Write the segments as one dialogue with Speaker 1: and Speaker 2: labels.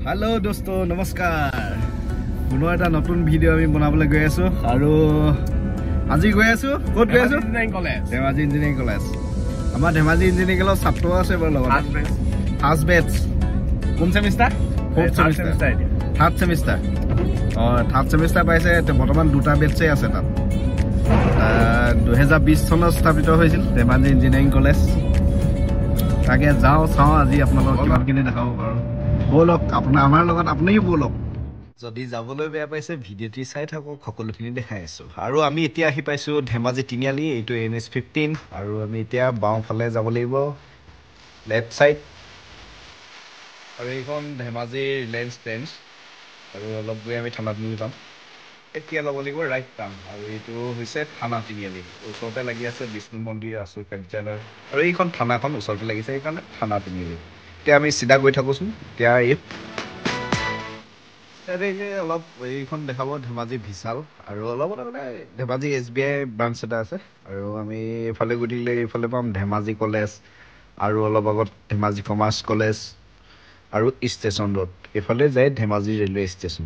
Speaker 1: Hello' দোস্ত, নমস্কাৰ। পুনৰ এটা নতুন ভিডিঅ' আমি বনাবলৈ গৈ আছোঁ আৰু আজি গৈ আছোঁ, ক'ত গৈ আছোঁ? Dhemaji engineering college. আমাৰ ধেমাজি ইঞ্জিনিয়াৰিং কলেজৰ ছাত্ৰ আছে বাৰু লগত। First batch. কোন semester? Fourth semester, third semester. অঁ, থাৰ্ড চেমিষ্টাৰ পাইছে। বৰ্তমান দুটা বেটছেই আছে তাত। 2020 চনত স্থাপিত হৈছিল ধেমাজি ইঞ্জিনিয়াৰিং কলেজ। তাকে যাওঁ, চাওঁ আজি আপোনালোকক কিমানখিনি দেখাব পাৰোঁ। ব'লক, আপোনাৰ আমাৰ লগত আপুনিও ব'লক। যদি যাবলৈ বেয়া পাইছে ভিডিঅ'টি চাই থাকক, সকলোখিনি দেখাই আছোঁ। আৰু আমি এতিয়া আহি পাইছোঁ ধেমাজি তিনিআলি, এইটো NH 15। আৰু আমি এতিয়া বাওঁফালে যাব লাগিব, লেফ্ট ছাইড। আৰু এইখন ধেমাজি ৰিলায়েন্স ট্ৰেঞ্চ। আৰু অলপ গৈ আমি থানা তিনিআলি পাম। এতিয়া ল'ব লাগিব ৰাইট টাৰ্ণ। আৰু এইটো হৈছে থানা তিনিআলি, ওচৰতে লাগি আছে বিষ্ণু মন্দিৰ, আছু কাৰ্যালয়। আৰু এইখন থানাখন ওচৰতে লাগিছে, সেইকাৰণে থানা তিনিআলি। এতিয়া আমি চিধা গৈ থাকোঁচোন। এতিয়া এই অলপ এইখন দেখাব ধেমাজি বিশাল। আৰু অলপ মানে ধেমাজি SBI branch এটা আছে। আৰু আমি এইফালে গৈ থাকিলে এইফালে পাম ধেমাজি কলেজ, আৰু অলপ আগত ধেমাজি কমাৰ্চ কলেজ আৰু ষ্টেচন ৰোড। এইফালে যায় ধেমাজি ৰেলৱে ষ্টেচন।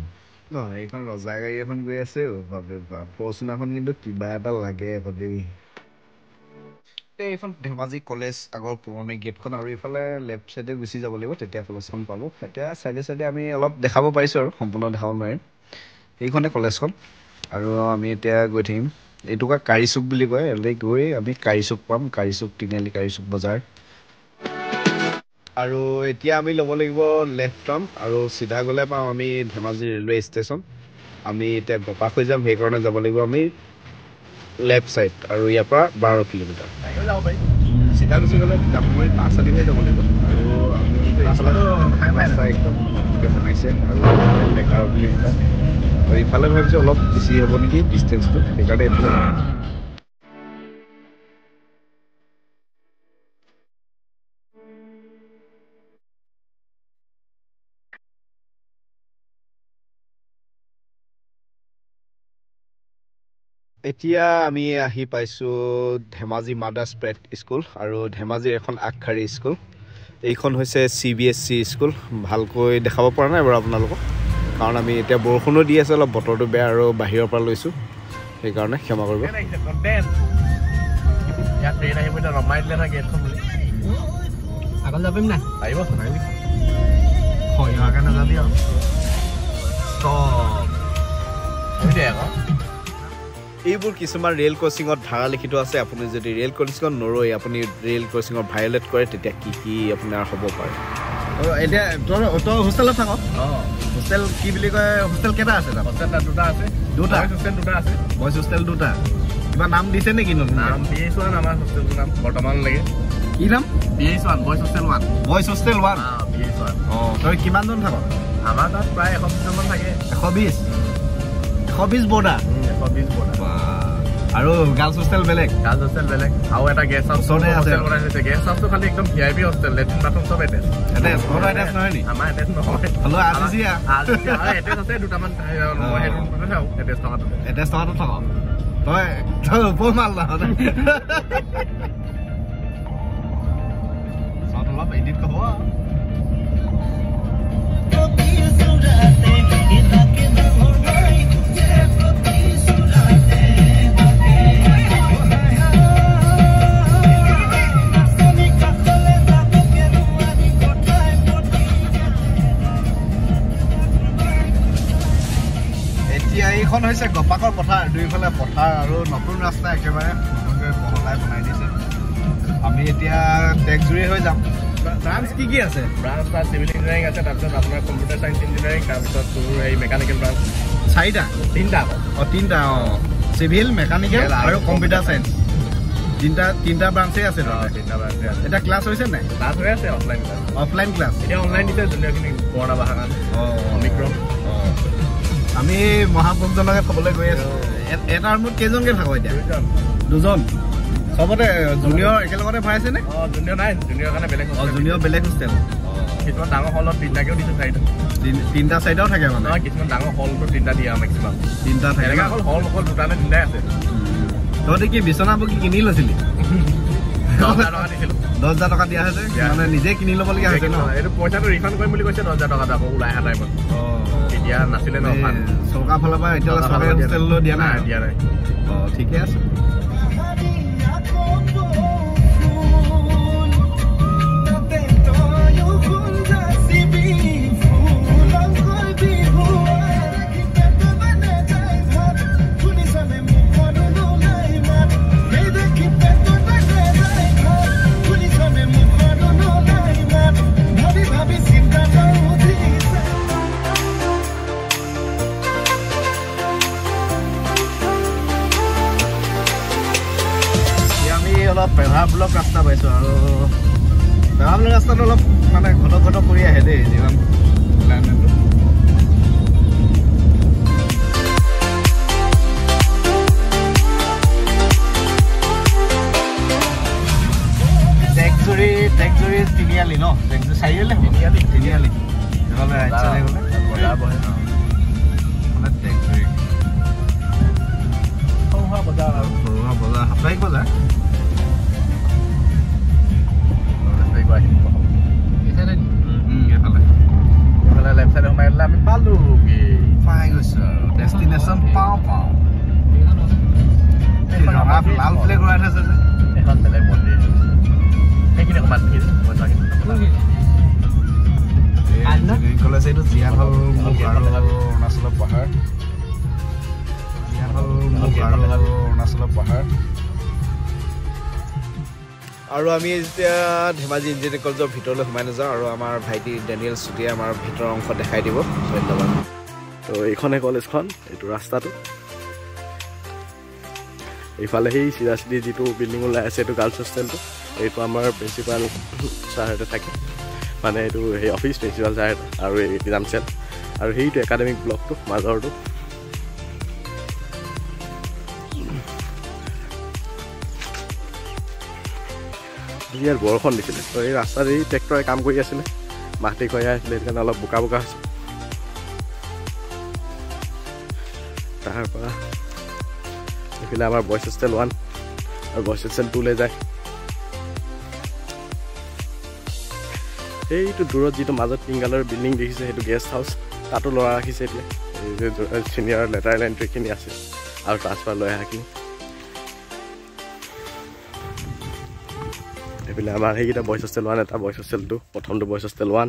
Speaker 1: ন, এইখন ৰজা গাড়ী এখন গৈ আছে। বাপৰে বাপ, ফৰচুনাৰখন কিন্তু কিবা এটা লাগে আকৌ দেই। এইখন ধেমাজি কলেজ আগৰ পুৰণি গেটখন। আৰু এইফালে লেফ্ট চাইডে গুচি যাব লাগিব, তেতিয়া কলেজখন পাব। এতিয়া চাইডে চাইডে আমি অলপ দেখাব পাৰিছোঁ, আৰু সম্পূৰ্ণ দেখাব নোৱাৰিম। এইখনে কলেজখন। আৰু আমি এতিয়া গৈ থাকিম। এইটোকা কাৰিচুক বুলি কয়। ইয়ালৈ গৈ আমি কাৰিচুক পাম, কাৰিচুক তিনিআলি, কাৰিচুক বজাৰ। আৰু এতিয়া আমি ল'ব লাগিব লেফ্ট টাৰ্ণ, আৰু চিধা গ'লে পাম আমি ধেমাজি ৰেলৱে ষ্টেচন। আমি এতিয়া গপাক হৈ যাম, সেইকাৰণে যাব লাগিব আমি লেফ্ট ছাইড। আৰু ইয়াৰ পৰা 12 কিলোমিটাৰ
Speaker 2: যাব পাৰি।
Speaker 1: চিধা গুচি গ'লে জামুগুৰি পাঁচআলি হৈ যাব লাগিব। আৰু আমি ৰাস্তা একদম নতুনকৈ বনাইছে আৰু 11 কিলোমিটাৰ। আৰু ইফালে ভাবিছোঁ অলপ বেছি হ'ব নেকি ডিষ্টেঞ্চটো, সেইকাৰণে এইফালে। এতিয়া আমি আহি পাইছোঁ ধেমাজি মাদাৰ্ছ প্ৰেট স্কুল। আৰু ধেমাজিৰ এখন আগশাৰী স্কুল। এইখন হৈছে CBSE school. ভালকৈ দেখাব পৰা নাই বাৰু আপোনালোকক, কাৰণ আমি এতিয়া বৰষুণো দি আছে, অলপ বতৰটো বেয়া আৰু বাহিৰৰ পৰা লৈছোঁ, সেইকাৰণে ক্ষমা কৰিব। এইবোৰ কিছুমান ৰেল ক্ৰচিঙত ধাৰা লিখিত আছে। আপুনি যদি ৰেল ক্ৰচিঙত নৰৈ আপুনি ৰেল ক্ৰচিঙত ভায়লেট কৰে, তেতিয়া কি কি আপোনাৰ হ'ব পাৰে। এতিয়া তই হোষ্টেলত থাক? হোষ্টেল কি বুলি কয়? হোষ্টেল কেইটা আছে তাত?
Speaker 2: হোষ্টেল তাত দুটা আছে।
Speaker 1: দুটা?
Speaker 2: হোষ্টেল দুটা আছে।
Speaker 1: বইজ হোষ্টেল দুটা। কিবা নাম দিছে নেকি নতুন?
Speaker 2: নাম BH 1 আমাৰ হোষ্টেলটোৰ নাম বৰ্তমানলৈকে।
Speaker 1: কি নাম?
Speaker 2: BH 1, boys hostel 1।
Speaker 1: Boys hostel 1।
Speaker 2: BH 1।
Speaker 1: অঁ, তই কিমানজন থাক?
Speaker 2: আমাৰ তাত প্ৰায় 120জনমান থাকে।
Speaker 1: 120? 120 বৰ্ডাৰ?
Speaker 2: 120 বৰ্ডাৰ।
Speaker 1: আৰু গাৰ্লছ হোষ্টেল বেলেগ?
Speaker 2: গাৰ্লছ হোষ্টেল বেলেগ। আৰু এটা গেষ্ট হাউচ
Speaker 1: ওচৰতে আছে,
Speaker 2: বনাই থৈছে। গেষ্ট হাউচটো খালি একদম VIP hostel, latrine bathroom চব এটেচ।
Speaker 1: এটেচ? তহঁতৰ এটেচ নহয় নি?
Speaker 2: আমাৰ এটেচ নহয়।
Speaker 1: হ'লেও RCC
Speaker 2: attach আছে দুটামান। মই সেইটো ৰুমতে থাকোঁ, এটেচ থকাটোতে।
Speaker 1: এটেচ থকাটো থাক তই? তই ওপৰ মাল নহয়।
Speaker 2: অলপ এডিট হ'ব।
Speaker 1: এতিয়া এইখন হৈছে গপাকৰ পথাৰ, দুইফালে পথাৰ আৰু নতুন ৰাস্তা একেবাৰে নতুনকৈ বহলাই বনাই দিছে। আমি এতিয়া টেকজুৰি হৈ যাম। ব্ৰাঞ্চ কি কি আছে?
Speaker 2: ব্ৰাঞ্চ তাত চিভিল ইঞ্জিনিয়াৰিং আছে, তাৰপিছত আপোনাৰ কম্পিউটাৰ চায়েন্স ইঞ্জিনিয়াৰিং, তাৰপিছত তোৰ হেৰি মেকানিকেল ব্ৰাঞ্চ।
Speaker 1: চাৰিটা?
Speaker 2: তিনিটা।
Speaker 1: অঁ, তিনিটা। অঁ, চিভিল, মেকানিকেল আৰু কম্পিউটাৰ চায়েন্স, তিনিটা ব্ৰাঞ্চেই আছে।
Speaker 2: তিনিটা ব্ৰাঞ্চে আছে।
Speaker 1: এতিয়া ক্লাছ হৈছে নাই?
Speaker 2: ক্লাছ হৈ আছে, অফলাইন ক্লাছ।
Speaker 1: অফলাইন ক্লাছ
Speaker 2: এতিয়া অনলাইন দিছে জুনিয়ৰখিনি, কৰোণা বাহাৰ কাৰণে।
Speaker 1: অঁ,
Speaker 2: অমিক্ৰম।
Speaker 1: অঁ, আমি মহাপুৰুষজনকে থ'বলৈ গৈ আছোঁ। এটা ৰুমত কেইজনকে থাকো এতিয়া? দুজন। চবতে জুনিয়ৰ একেলগতে ভৰাইছে নে?
Speaker 2: অঁ, জুনিয়ৰ নাই, জুনিয়ৰ কাৰণে বেলেগ।
Speaker 1: অঁ, জুনিয়ৰ বেলেগ হোষ্টেল।
Speaker 2: কিছুমান ডাঙৰ হলত তিনিটাকেও দিছে, চাৰিটা।
Speaker 1: তিনিটা চাৰিটাও থাকে মানে?
Speaker 2: নহয়, কিছুমান ডাঙৰ হলটো তিনিটা দিয়ে আৰু মেক্সিমাম
Speaker 1: তিনিটা থাকে।
Speaker 2: এনেকুৱা অকল হল অকল দুটা নে তিনিটাই আছে।
Speaker 1: তহঁতি কি বিচনাবোৰ কি কিনি লৈছিলি?
Speaker 2: 10,000 টকা দিছিলোঁ।
Speaker 1: 10,000 টকা দিয়া হৈছে, মানে নিজে কিনি ল'বলগীয়া হৈছে ন?
Speaker 2: এইটো পইচাটো ৰিফাণ্ড কৰিম বুলি কৈছে, 10,000 টকাটো আকৌ ওলাই অহা টাইমত। তেতিয়া নাছিলে ন
Speaker 1: চৰকাৰ ফালৰ পৰা, এতিয়ালৈ চৰকাৰী হোষ্টেললৈ দিয়া নাই?
Speaker 2: দিয়া নাই।
Speaker 1: অঁ, ঠিকে আছে। অলপ পেভাৰ ব্লক ৰাস্তা পাইছোঁ, আৰু পেভাৰ ব্লক ৰাস্তাটো অলপ মানে ঘটক ঘটক কৰি আহে দেই যিমান লাইনটো। টেকজুৰি, টেকজুৰি তিনিআলি ন? টেকজুৰি চাৰিআলি, তিনিআলি, তিনিআলি এইফালে ৰাইট চাইডে গ'লে মানে টেকজুৰি
Speaker 2: সৰু সুৰা বজাৰ, আৰু
Speaker 1: সৰু সুৰা বজাৰ, সাপ্তাহিক বজাৰ। পাই গৈছো আৰু ডেষ্টিনেশ্যন পাওঁ পাওঁ। ৰঙা লাল ফ্লেগ উৰাই থৈছে যে
Speaker 2: এখন বেলেগ মন্দিৰ, সেইখিনি অকণমান ভিৰ।
Speaker 1: কলেজ এইটো জীয়াঢল মুখ আৰু অৰুণাচলৰ পাহাৰ, জীয়াঢল মুখ আৰু অৰুণাচলৰ পাহাৰ। আৰু আমি যেতিয়া ধেমাজি ইঞ্জিনিয়াৰিং কলেজৰ ভিতৰলৈ সোমাই নাযাওঁ, আৰু আমাৰ ভাইটি ডেনিয়েল চুতীয়াই আমাৰ ভিতৰৰ অংশ দেখাই দিব। ধন্যবাদ।
Speaker 3: তো এইখনে কলেজখন, এইটো ৰাস্তাটো। এইফালে সেই চিধা চিধি যিটো বিল্ডিং ওলাই আছে এইটো গাৰ্লছ হোষ্টেলটো, এইটো আমাৰ প্ৰিন্সিপাল ছাৰহঁতে থাকে, মানে এইটো সেই অফিচ প্ৰিন্সিপাল ছাৰহঁতে, আৰু এই এক্সাম চেল, আৰু সেইটো একাডেমিক ব্লকটো মাজৰটো। ইয়াত বৰষুণ দিছিলে, তো এই ৰাস্তাত এই ট্ৰেক্টৰে কাম কৰি আছিলে, মাটি খহাই আছিলে, সেইটো কাৰণে অলপ বোকা বোকা হৈছে। তাৰপৰা এইফালে আমাৰ বইজ হোষ্টেল 1 আৰু বইজ হোষ্টেল 2লৈ যায়। সেইটো দূৰত যিটো মাজত পিংক কালাৰৰ বিল্ডিং দেখিছে সেইটো গেষ্ট হাউচ, তাতো ল'ৰা ৰাখিছে এতিয়া, এই চিনিয়ৰ লেটাৰেল এণ্ট্ৰিখিনি আছে আৰু ট্ৰান্সফাৰ লৈ অহাখিনি। এইফালে আমাৰ সেইকেইটা বইজ হোষ্টেল 1, এটা বইজ হোষ্টেল 2, প্ৰথমটো বইজ হোষ্টেল 1,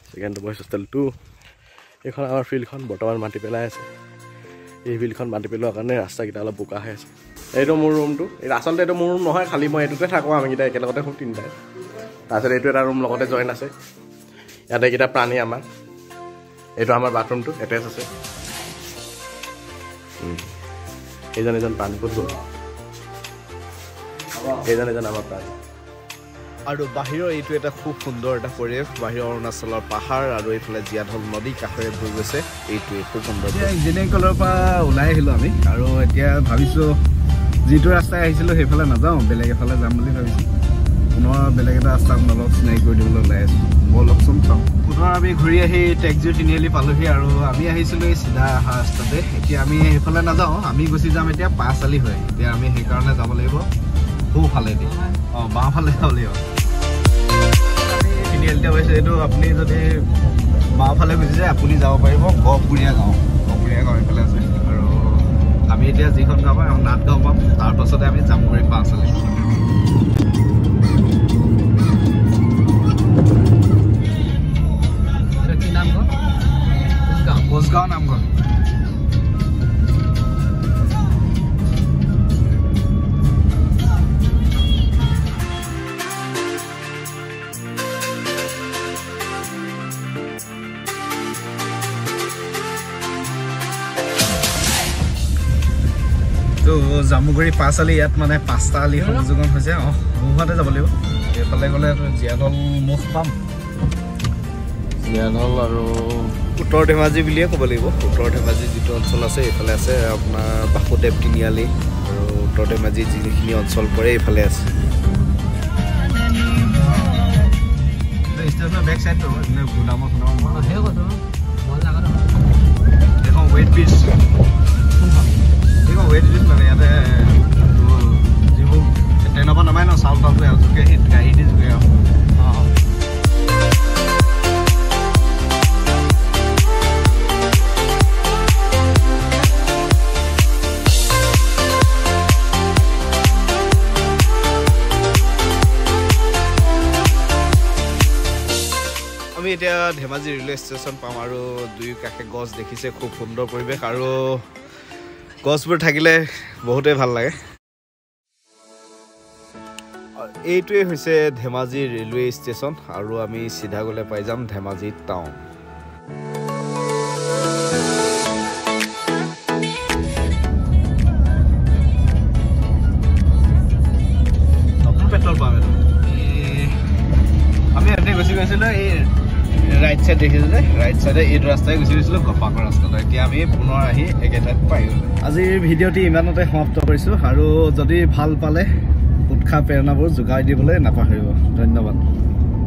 Speaker 3: ছেকেণ্ডটো বইজ হোষ্টেল 2। এইখন আমাৰ ফিল্ডখন বৰ্তমান মাটি পেলাই আছে, এই ফিল্ডখন মাটি পেলোৱাৰ কাৰণে ৰাস্তাকেইটা অলপ বোকা হৈ আছে। এইটো মোৰ ৰুমটো, আচলতে এইটো মোৰ ৰুম নহয়, খালী মই এইটোতে থাকোঁ, আমিকেইটা একেলগতে শুওঁ তিনিটাই। তাৰপিছত এইটো এটা ৰুম লগতে জইন আছে, ইয়াতে এইকেইটা প্ৰাণী আমাৰ। এইটো আমাৰ বাথৰুমটো এটেচ আছে। এইজন এজন প্ৰাণী ক'ত গ'ল? এইজন এজন আমাৰ প্ৰাণী।
Speaker 1: আৰু বাহিৰৰ এইটো এটা খুব সুন্দৰ এটা পৰিৱেশ, বাহিৰৰ অৰুণাচলৰ পাহাৰ আৰু এইফালে জীয়াঢল নদী কাষেৰে বৈ গৈছে, এইটোৱে খুব সুন্দৰ। ইঞ্জিনিয়াৰিং কলেজৰ পৰা ওলাই আহিলোঁ আমি, আৰু এতিয়া ভাবিছোঁ যিটো ৰাস্তাই আহিছিলোঁ সেইফালে নাযাওঁ, বেলেগ এফালে যাম বুলি ভাবিছোঁ। পুনৰ বেলেগ এটা ৰাস্তা আপোনালোকক চিনাকি কৰি দিবলৈ ওলাই আছোঁ, ব'লকচোন চাওঁ। পুনৰ আমি ঘূৰি আহি টেকজুৰি তিনিআলি পালোহি, আৰু আমি আহিছিলোঁ এই চিধা অহা ৰাস্তাতে। এতিয়া আমি সেইফালে নাযাওঁ, আমি গুচি যাম এতিয়া পাঁচআলি হৈ। এতিয়া আমি সেইকাৰণে যাব লাগিব সোঁফালেদি, অঁ বাওঁফালে যাব লাগিব। তিনিআলিতে পাইছোঁ, এইটো আপুনি যদি বাওঁফালে গুচি যায় আপুনি যাব পাৰিব গহপুৰীয়া গাঁও, গহপুৰীয়া গাঁও এইফালে আছে। আৰু আমি এতিয়া যিখন গাঁও পাম নাথ গাঁও পাম, তাৰপাছতে আমি জামুগুৰি পাঁচআলি। কোচগাঁও নামঘৰ। তো জামুগুৰি পাঁচআলি, ইয়াত মানে পাঁচটা আলি সংযোগন হৈছে। অঁ, সোঁহাতে যাব লাগিব, এইফালে গ'লে জীয়াঢল মুখ পাম, জীয়াঢল আৰু উত্তৰ ধেমাজি বুলিয়ে ক'ব লাগিব। উত্তৰ ধেমাজি যিটো অঞ্চল আছে এইফালে আছে আপোনাৰ বাসুদেৱ তিনিআলি, আৰু উত্তৰ ধেমাজি যিখিনি অঞ্চল পৰে এইফালে আছে। ষ্টেচনৰ বেক চাইডটো গুদামৰ এখন ৱেইট ব্ৰিজ, এইখন ৱেইট ব্ৰিজ মানে ইয়াতে যিবোৰ ট্ৰেইনৰ পৰা নমাই ন চাউল তাউলটো জোকে, সেই গাড়ী দি জোকে। এতিয়া ধেমাজি ৰেলৱে ষ্টেচন পাম আৰু দুয়ো কাষে গছ দেখিছে, খুব সুন্দৰ পৰিৱেশ আৰু গছবোৰ থাকিলে বহুতেই ভাল লাগে। এইটোৱে হৈছে ধেমাজি ৰেলৱে ষ্টেচন আৰু আমি চিধা গ'লে পাই যাম ধেমাজি টাউন। নতুন পেট্ৰল পাম্প এইটো। আমি এনে গুচি গৈছিলোঁ, এই ৰাইট চাইড দেখিছোঁ যে, ৰাইট চাইডে এইটো ৰাস্তাই গুচি গৈছিলোঁ, গপাকৰ ৰাস্তাটো। এতিয়া আমি পুনৰ আহি একে ঠাইত পাই গ'লোঁ। আজিৰ ভিডিঅ'টি ইমানতে সমাপ্ত কৰিছোঁ আৰু যদি ভাল পালে উৎসাহ প্ৰেৰণাবোৰ যোগাই দিবলৈ নাপাহৰিব। ধন্যবাদ।